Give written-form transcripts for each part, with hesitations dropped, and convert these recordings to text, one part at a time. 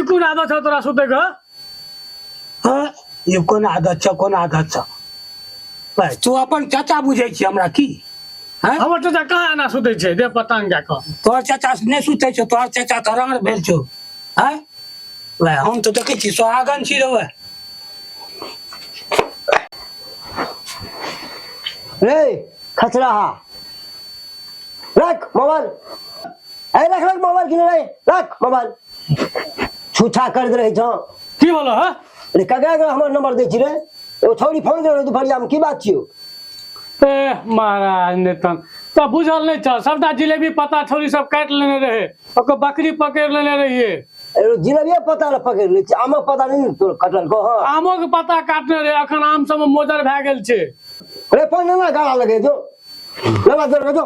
ई कोन आदत छौ तोरा सुतै के हाँ ये कोन आदत छौ कोन आदत छौ भाइ तू अपन चाचा बुझै छी हमरा की हैं हमर चाचा कहाँ एना सुतै छै देह पर टांग दए कऽ तोहर चाचा नहि सुतै छौ तोहर चाचा तऽ राँड़ भेल छौ हैं वएह हम तऽ देखै छी सोहागन छी रौ रे खचराहा रख मोबाइल ए रख रख मोबाइल किने रे रख मोबाइल छूछा कर दे रही छौ की बोलो हँ रे ककरा ककरा हमर नंबर दै छी रे एगो छौरी फोन करे दुपहरिया में की बात छियौ ए महाराज नेतन तऽ बुझल नहि छह सबटा जिलेबी पत्ता छौरी सब काटि लेने रहे ओकर बकरी पकड़ि लेने रहिए एगो जिलेबिया पत्ता लए पकड़ि लै छी आमक पत्ता नहि ने तोर कटल को हँ आमो के पत्ता काटने रहे अखन आम सब मे मोजर भए गेल छै रे फोन ना गाड़ा लगे जो लगा दे जो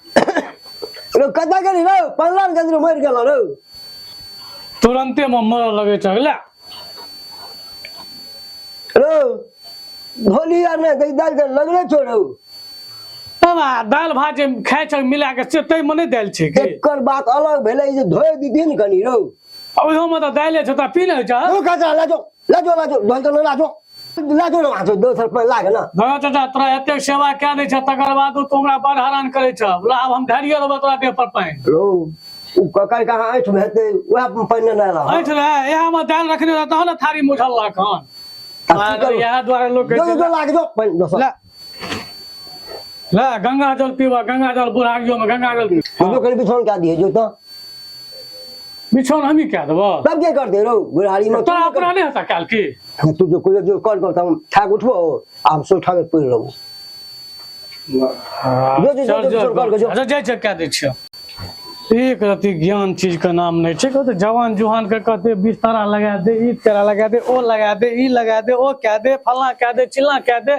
रे कतऽ गेली रे पल्ला जल्दी मरि गेल रे तुरंते मे मरऽ लगै छै ले रे धोली आर नहि दालि दालि लगले छौ रे तब आ दालि भात जे खाइ छै मिला के से ताहिमे नहि दालि छै की एकर बात अलग भेलै जे धोए दीदी ने कनि रौ ओहियो मे तऽ दालि छै तऽ पी नहि छै ओ कचरा ला जो ला जो ला जो धोल तो ला जो ला जो ना जो दोसर पर लाग ना दादा चाचा तोरा एतेक सेवा कए दै छ तकर बाद तू हमरा बड़ हैरान करै छ बोला आब हम ढारिए देबो तोरा देह पर पानि रौ उ ककर कहाँ ऐठ हेतै वएह पानि नहि रह ऐठ रहे इएह मे दालि रखने रह तहन ने थारी मुझल हन आब की करू? इएह दुआरे लोक कहै जो छै जो लाग जो पानि दोसर ले ले गंगा जल पीबा गंगा जल बुढ़ारियो में गंगा जल पीबा जो कनि बिछौन कए दिहे जो तऽ बिछौन हमही कए देबो तब के करते रौ बुढ़ारी में तोरा अपना नहि हेतऽ काल्हि की तू जो कोई जो कर कर हम ठाक उठबो आ हम सोठा में पड़ि रहबो जो जो जो जो कर जो अच्छा जाइ छै कए दै छियौ एक रति ज्ञान चीज के नाम नहीं छै कहते जवान जुहान के कहते बिस्तारा लगा दे ई करा लगा दे ओ लगा दे ई लगा दे ओ कह दे फलां कह दे चिल्ला कह दे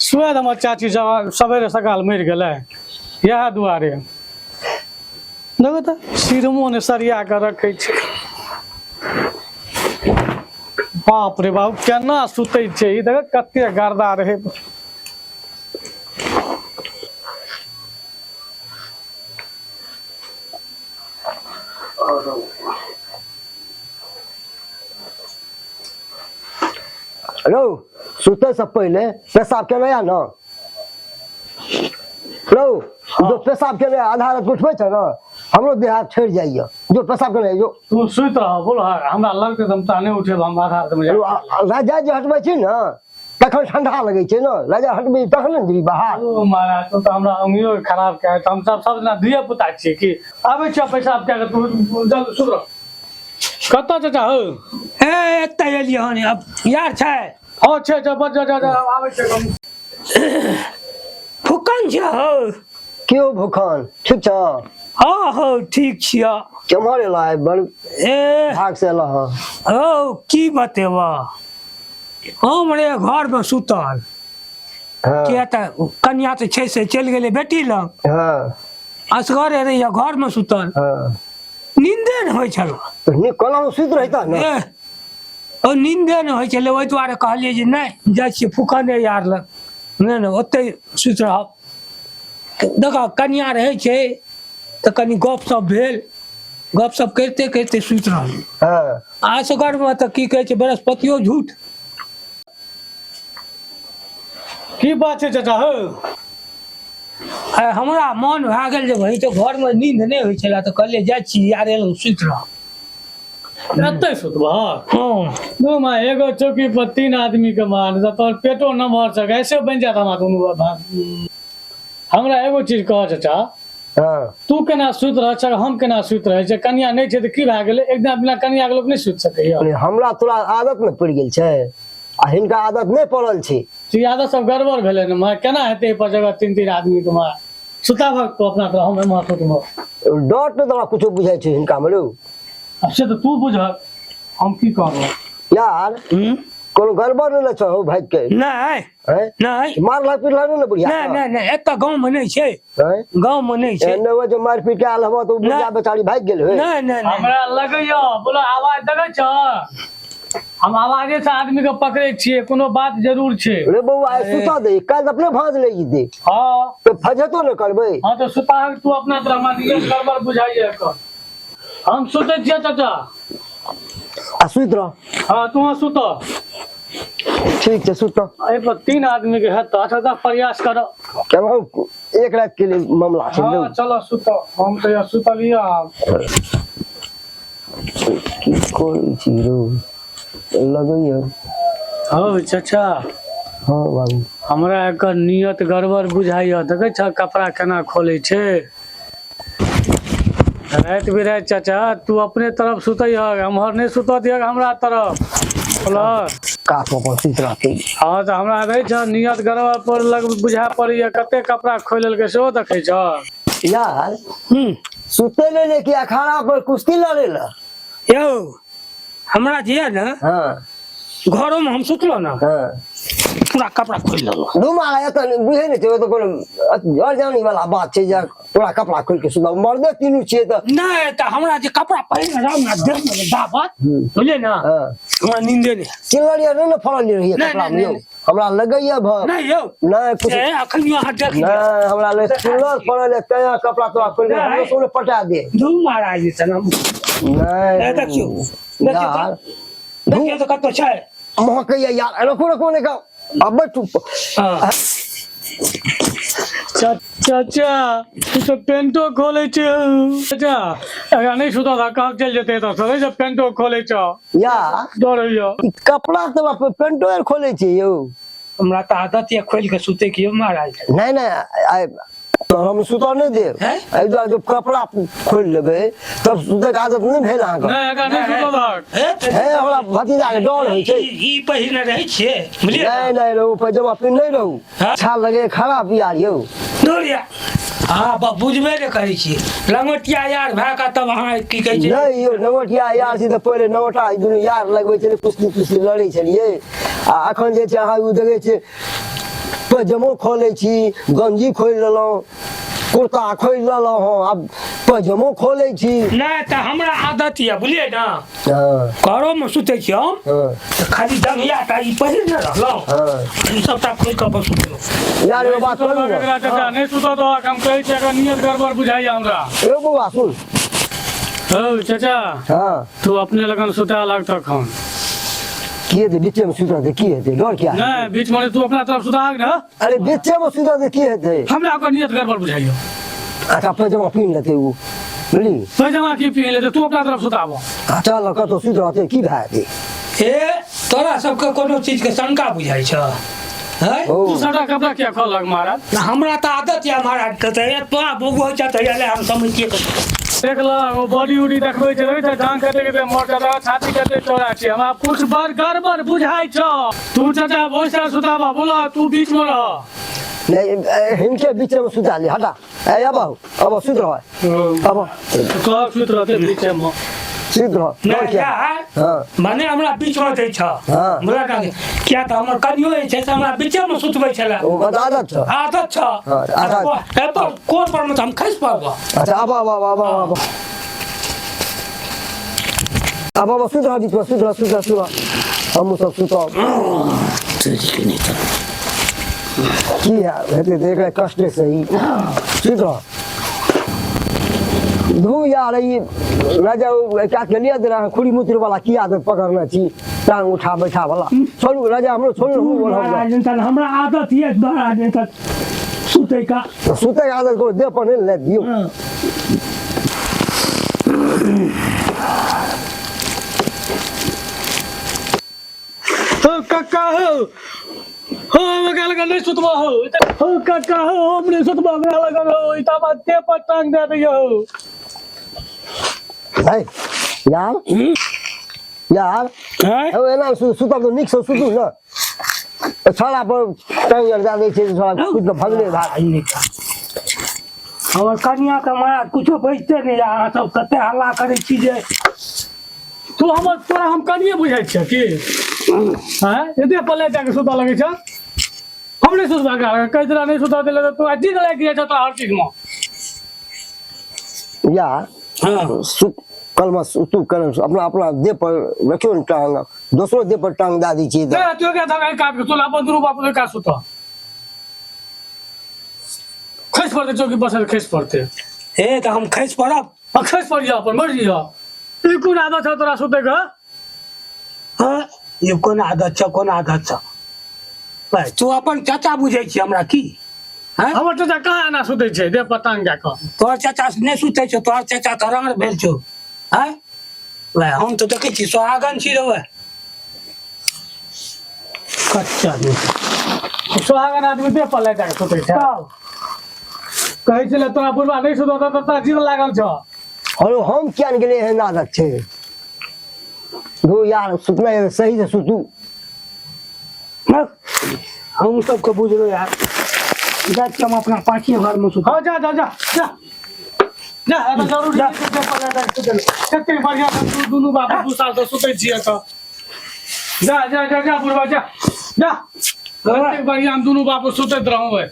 सुबह हमर चाची जवान सवेरे सकाल मरि गेलै इएह दुआरे देखो तऽ सिरमो ने सरिया कऽ रखै छै बाप रे बाप केना सुतै छै ई देखो कते गर्दा रहै रौ सुतै से पहिले पेशाब केने आ न रौ जो पेशाब केने आधा रात उठबै छ न हमरो देह हाथ छोड़ि जाइए जो पेशाब केने जो तू सुति रह बोल हमरा लगतै तऽ हम तोरा नहि उठेब हम आधा रातिमे रौ, राजा जे हटबै छी ने तखन ठंडा लगै छै ने राजा हटबै तखन ने जेबी बाहर ओ महाराज तू तऽ हमरा अंगियो के खराब कए हम सब सब दिना धिये पुता छियै की आबै छियै पेशाब कए कऽ तू जल्दी सुति रह कतऽ चाचा हौ ए एतऽ एलियै हन अब यार छै हँ छै छै बस जा जा जा आबै छै हम फुकन छै हौ केओ भूखन ठीक छ हँ हौ ठीक छियै केम्हर एला आइ बड़ ए भाग से एला हँ हौ की बतेबह हम रे घरमे सुतल हँ किया तऽ कनिया तऽ छै से चलि गेलै बेटी लग हँ असगरे रहियै घरमे सुतल हँ नींदे नहि होइ छल तऽ नीक कोना सुति रहिता ने ए ओ नींदे नहि होइ छलै ओहि दुआरे कहलियै जे नहि जाइ छियै फुकने यार लग नहि नहि ओतहि सुति रहब देखऽ कनिया रहै छै तऽ कनि गपशप भेल गपशप करिते करिते सुति रहल हँ असगरमे तऽ की कहै छै बृहस्पतियो झूठ की बात छै चाचा हौ आइ हमरा मन भए गेल जे भाइ तऽ घरमे नींद नहि होइ छलै तऽ कहलियै जाइ छी यारे लग सुति रहब एतै सुतबह हँ दू मा एगो चौकी पर तीन आदमी के मान तऽ तोहर पेटो नमहर छै ऐसे बनि जायत हमरा दुनू हमरा एगो चीज कह चाचा हँ तू केना सुति रहल छ हम केना सुति रहै छै कनिया नहि छै तऽ की भए गेलै एक दिना बिना कनिया के लोक नहि सुति सकैया अरे हमरा तोरा आदत ने पड़ि गेल छै आ हिनका आदत नहि पड़ल छै तऽ ई आदत सब गड़बड़ भेलै ने माँ केना हेतै एहि पर जगह तीन तीन आदमी के माँ सुता भक्त तू अपना तो हम एम्हर सुतबो डर नहि तोरा कुछो बुझाइ छै हिनका मे रौ आब से तऽ तू बुझह हम की कहबो यार हम्म? कोनो गड़बड़ नहि ने छौ हौ भागि के नहि हैं नहि मारलक पीटलक नहि ने बुढ़िया नहि नहि नहि एतऽ गाँवमे नहि छै हैं गाँवमे नहि छै एने जे मारि पीट के आयल हबो तऽ ओ बुढ़िया नहि। बेचारी भागि गेल होय नहि नहि नहि हमरा लगैया बोला आवाज देखै छ हम आवाजे से आदमी के पकड़ै छियै, कोनो बात जरूर छै। रे बौआ, आइ सुतऽ दे, काल्हि अपने भाँज लागि जेतै। हँ। तऽ फजतो ने करबै। हँ, तऽ सुता तू अपना तरफ, हमरा नियत गड़बड़ बुझाइए एकर। हम सुतै छियै चाचा। आ सुति रह। हँ, तू सुत। ठीक छै, सुत। एहि पर 3 आदमी के हेतऽ। अच्छा तऽ प्रयास कर। केलहुँ, एक राति के लिए मामला छै। हँ, चलो सुत, हम तऽ यहाँ सुतलियै आब। की करै छी रौ, लगैया। हौ चाचा। हँ बाबू। हमरा एकर नियत गड़बड़ बुझाइए। देखै छह कपड़ा केना खोलै छै राति बिराति? चाचा, तू अपने तरफ सुतै हक, एम्हर नहि सुतऽ दिहक हमरा तरफ, बुझलह? कात पर सुति रहतै। हँ, तऽ हमरा रहै छह नियत गड़बड़ पर लग बुझा पड़ैए। कते कपड़ा खोलि लेलकै सेहो देखै छह? यार, हूँ। सुतै ले कि अखाड़ा पर कुश्ती लड़े ला? यौ, हमरा जे यऽ ने, घरोमे हम सुतलहुँ ने, पूरा कपड़ा खोलि लेलहुँ। दू मारा एतऽ बुझै नहि छै, ओ तऽ कोनो अजानी वाला बात छै जे पूरा कपड़ा खोलि के सुतब। मर्दे तीनू छियै तऽ। नहि तऽ हमरा जे कपड़ा पहिरने रहब ने, देहमे जे दाबत, बुझलियै ने, हमरा नींदे नहि। चिल्लर नहि ने फड़ल रहियै नहि, कपड़ा मे? नहि, यौ, हमरा लगैया भ नहि यौ। नहि कुछ। से अखन अहाँ देख लिअ। नहि, हमरा लग चिल्लर पड़ल है तैं कपड़ा तोड़ा खोलि के नहि। हमरो सब पटा दे। दू महाराज जे छै ने। नहि। नहि, देखियौ, देखियौ। यार। देखियौ तऽ कतौ छै। महकैया यार, रखो रखो, नहि खाओ, अब बैठू। हँ। चाचा, तू तऽ पेंटो खोलै छै। चाचा, एकरा नहि सुतऽ दहक, कहाँ चलि जेतै एतऽ से जब पेंटो खोलै छौ। यार। डर होइया। ई कपड़ा तऽ पेंटो आर खोलै छै यौ? हमरा तऽ आदत यऽ खोलि कऽ सुतै के यौ महाराज। नहि नहि, आइ तऽ हम सुतऽ नहि देब। हैं? एहि दुआरे जब कपड़ा खोलि लेबै तब सुतैके आदत नहि भेल अहाँके? नहि, एकरा नहि सुतऽ दहक। हे, हे, हमरा भतीजाके डर होइ छै। ई पहिरने रहै छियै, बुझलियै? नहि नहि, रहू, पैजामा पिन्ह नहि रहू। हैं? अच्छा लगे खराब यार यौ। दूर या हँ, बुझबे नहि करै छियै, लंगोटिया यार भए कऽ तब अहाँ की कहै छै? नहि यौ, नवटिया यार छी तऽ पहिले नवटा दुनू यार लगबै छलै, कुश्ती तुश्ती लड़ै छलियै। आ एखन जे छै अहाँ ओ देखै छियै, पैजामो खोलै छी, गंजी खोलि लेलहुँ, कुर्ता खोलि लेलहुँ हँ, आब पैजामो खोलै छी। नहि तऽ हमरा आदत यऽ, बुझलियै ने? हँ। घरोमे सुतै छी हम, तऽ खाली जंघिया टा ई पहिरने रहलहुँ, ई सबटा खोलि कऽ अपन सुतलहुँ। यार, एगो बात सुतऽ करू दहक ने। एकरा चाचा, नहि सुतऽ दहक, हम कहै छी, एकर नियत गड़बड़ बुझाइया हमरा। एगो बौआ सुन। हौ चाचा। हँ। तू अपने लगन सुता लाग तखन। की हेतै? बीचेमे सुतल तऽ की हेतै? डर किया हेतै? नहि, बीच में तू अपना तरफ सुता ने। अरे, बीचेमे सुतल तऽ की हेतै? हमरा ओकर नियत गड़बड़ बुझाइयो। अच्छा, पैजामा पिन्ह लेतै ओ, बुझली? पैजामा की पीन लेतै? तू अपना तरफ सुताबो। आ चल, कतहु सुति रहतै, की भए जेतै? ए, तोरा सबके कोनो चीजके शंका बुझाइ छ? हैं? ओ। तू सबटा कपड़ा किया खोललक महाराज? हमरा तऽ आदत यऽ महाराज के, तऽ तोरा बौआ होइ छै तऽ हम समझिए कऽ। देख ल, ओ बॉडी उडी देखबै छै, देखै छै जान कते कते मोट छै, छाती कते चौड़ा छै। हमरा कुछ बड़ गड़बड़ बुझाइ छौ। तू चाचा ओहि साइड सुताबा, बोला, तू बीच में रह। नहि, हिनके बीचेमे सुता ली। हटा, ए, अब अब सुति रह, अब। कह, सुति रहते बीचे में। सुति रह, डर नहि किया? यार। हँ। माने हमरा बीच में दै छ। हँ। बुझलक ने? किया तऽ हमर कनियो जे छै से हमरा बीचे में सुतबै छलै। ओ आदत छ। आदत छ। हँ, आदत। एपर कोन पर में तऽ हम खसि पड़ब। अच्छा, अब अब अब अब अब अब अब सुति रह, बीचमे सुति रह, सुति रह, सुति रह, हमहूँ सब सुतब। की हेतै तऽ एकरा कष्टे सही, सुति रह। धू यार, ई राजा कात के लिअ देना। खुरी मुत्र वाला की आदत पकड़ने छी, टांग उठा बैठा वाला? छोड़ू राजा, हमरो छोड़ू, हमहूँ ओढ़ब। महाराज, तहन हमरा आदत यऽ महाराज तहन सुतै का। सुतै के आदत कोनो देह पर नहि ने दियौ। हँ। हो काका, हो हो, ओकरा लगन नहि सुतबो। हो हो काका, हो, हम नहि सुतबो ओकरा लगन। हो, ई तऽ देह पर टांग दए दैया हो। है यार, यार। हैं? हौ, एना सुतब तऽ नीकसँ सुतू ने। छड़ा पर टांग आर दए दै छै, छड़ा खुद कऽ भगले भाग। आई नहि खा। हमर कनिया के महाराज कुछो बजते नहि, अहाँ सब कते हल्ला करै छी जे। तू हमर, तोरा हम कनिए बुझाइ छियै की? आँय, एते पल्ले जाके सुतऽ लगै छ? हम नहि सुतबा एकरा कहै तोरा नहि सुतऽ देले तऽ तू जिद लागि जाइ छौ तोरा हर चीजमे। यार। हँ। सुत कलमा, सुतू कलम, अपना अपना देह पर रखियौ ने टांग। दोसरो देह पर टांग दए दै छियै तऽ नहि तू के धर काट के तोला अपन दुनू बाप का सुत खसि पड़तै चौकी बसल खसि पड़तै हे तऽ हम खसि पड़ब आ खसि पड़िया अपन मरि जइह ई कोन आदत है तोरा सुतै के हँ ये कोन आदत छौ कोन आदत छौ भाइ तू अपन चाचा बुझै छी हमरा की हँ हमर चाचा कहाँ एना सुतै छै देह पर टांग दए कऽ तोहर चाचा नहि सुतै छौ तोहर चाचा तऽ राँड़ भेल छौ हँ वएह हम तऽ देखै छी सोहागन छी रौ कच्चा नहि सोहागन आदमी देह पर लए कऽ सुतै छै कहै छलै तोरा बुढ़बा नहि सुतत तऽ तोरा जीव लागल छौ हरो हम किया ने गेलियै एहन आदत छै धू यार सुतनाइ है तऽ सही से सुतू हम सबके बुझलो यार जाइ छी हम अपना पाँचे घरमे सुतब हाँ जा जा जा जा जा एतऽ जरूरी नहि छै देह पर लए कऽ सुतै लए। कतेक बढ़िआँ से तू दुनू बाप 2 साल से सुतै छियै तऽ जा जा जा जा बुढ़बा जा जा कतेक बढ़िआँ हम दुनू बाप सुतैत रहूँ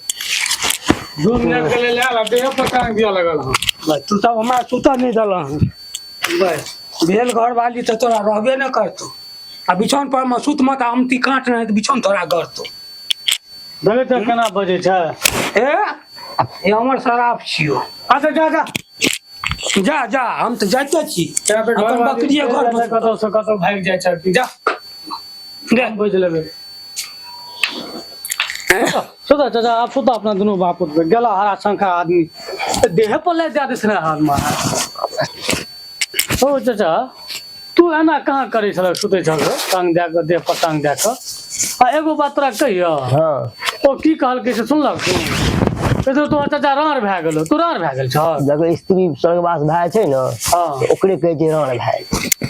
2 मिनट के लेल आयल आ देह पर टांग दिअ लगल हँ। बस, तू सब हमरा सुतऽ नहि देलह हन। बस भेल घरवाली तऽ तोरा रहबे नहि करतौ आ बिछौन पर मे सुत मत आमती काट नहि तऽ बिछौन तोरा गड़तौ। देखै छै केना बजै छै। ए ई हमर शराब छियौ। अच्छा जा जा। जा जा, हम तऽ जाइते छी अपन बकरिए घर मे। कतौ से कतौ भागि जाइ छै की, जा। जा। बुझि लेबै। सुता चाचा, आब सुता अपना दुनू बाप पुत गेला। हरा शंखा आदमी देह पर ले जा दिस ने हाथ मार। ओ चाचा, तू एना कहाँ करै छल, सुतै छल टांग दए कऽ, देह पर टांग दए कऽ? आ एगो बात तोरा कहियौ? हँ। ओ की कहलकै से सुनलक तू? कहै तोहर चाचा राँड़ भए गेलो। तू राँड़ भए गेल छह? जकर स्त्री स्वर्गवास भए जाइ छै ने, तऽ ओकरे कहै छै राण भए जाइ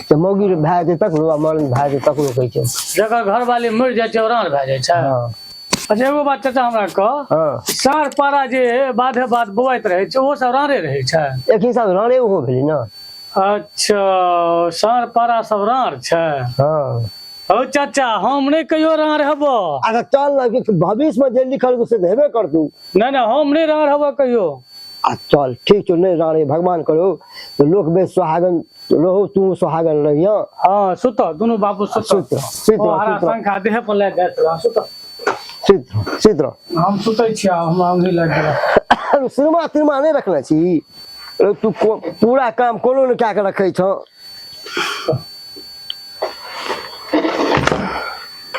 छै। मौगी भए जाइ छै तकरो आ मर्द भए जाइ तकरो कहै छै। जकर घरवाली मरि जाइ छै ओ राँड़ भए जाइ छै? हँ। अच्छा, एगो बात चाचा हमरा कह। हँ। साँढ़ पारा जे बाधे बाध बौआइत रहै छै, ओहो सब राँड़े रहै छै? एक हिसाब राणे ओहो भेलै ने। अच्छा, साँढ़ पारा सब राँड़ छै? हँ। हौ चाचा, हम नहि कहियो राँड़ हेबो। अच्छा चल ने, कि भविष्य में जे लिखल से तऽ हेबे करतू। नहि नहि, हम नहि राँड़ हेबो कहियो। आ चल ठीक छौ, नहि राणे, भगवान करो तऽ लोक बेस सोहागन रहो, तू सोहागन रहिय। हँ, सुत दुनू बाबू सुत। सुत रह, सुत ओ रह। हरा सुत रह। शंखा देह पर लागि जाइत रह, सुत। सुत रह, सुत रह। हम सुतै छियै, हमरा ओंघी लागि गेल। सिनेमा तिनेमा नहि रखने छी? तू पूरा काम कोनो नहि कए कऽ रखै छौ।